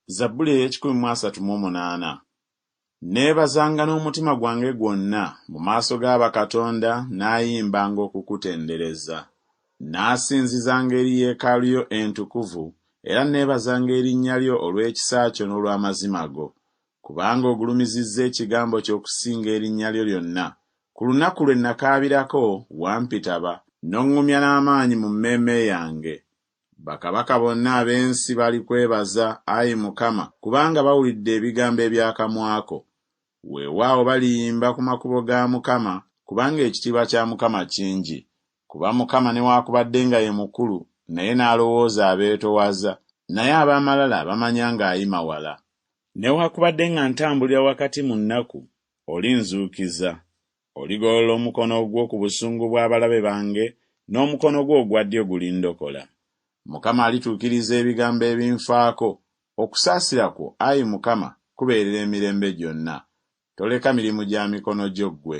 Zabbuli ey'ekikumi mu 38. Nneebazanga n'omutima gwange gwonna, mu maaso ga bakatonda nnaayimbanga okukutendereza. Nnaasinzizanga eri yeekaalu yo entukuvu, era nneebazanga erinnya lyo olw'ekisa kyo n'olw'amazima go. Kubanga ogulumizizza ekigambo kyo okusinga erinnya lyo lyonna. Ku lunaku lwe nnakaabirako wampitaba, n'oŋŋumya n'amaanyi mu mmeeme yange. Bakabaka bonna ab'ensi balikwebaza, ayi Mukama, kubanga bawulidde ebigambo eby'akamwa ko. Weewaawo baliyimba ku makubo ga Mukama, kubanga ekitiibwa kya Mukama kingi. Kuba Mukama newaakubadde nga ye mukulu, naye n'alowooza abeetowaza, naye ab'amalala bamanya ng'ayima wala. Newaakubadde nga ntambulira wakati mu nnaku, olinzuukiza. Oligolola omukono gwo ku busungu bw'abalabe bange, n'omukono gwo ogwa ddyo gulindokola. Mukama alituukiriza ebigambo ebinfaako, okusaasira kwo, ayi Mukama, kubeerera emirembe gyonna. Toleka mirimu gya mikono gyo ggwe.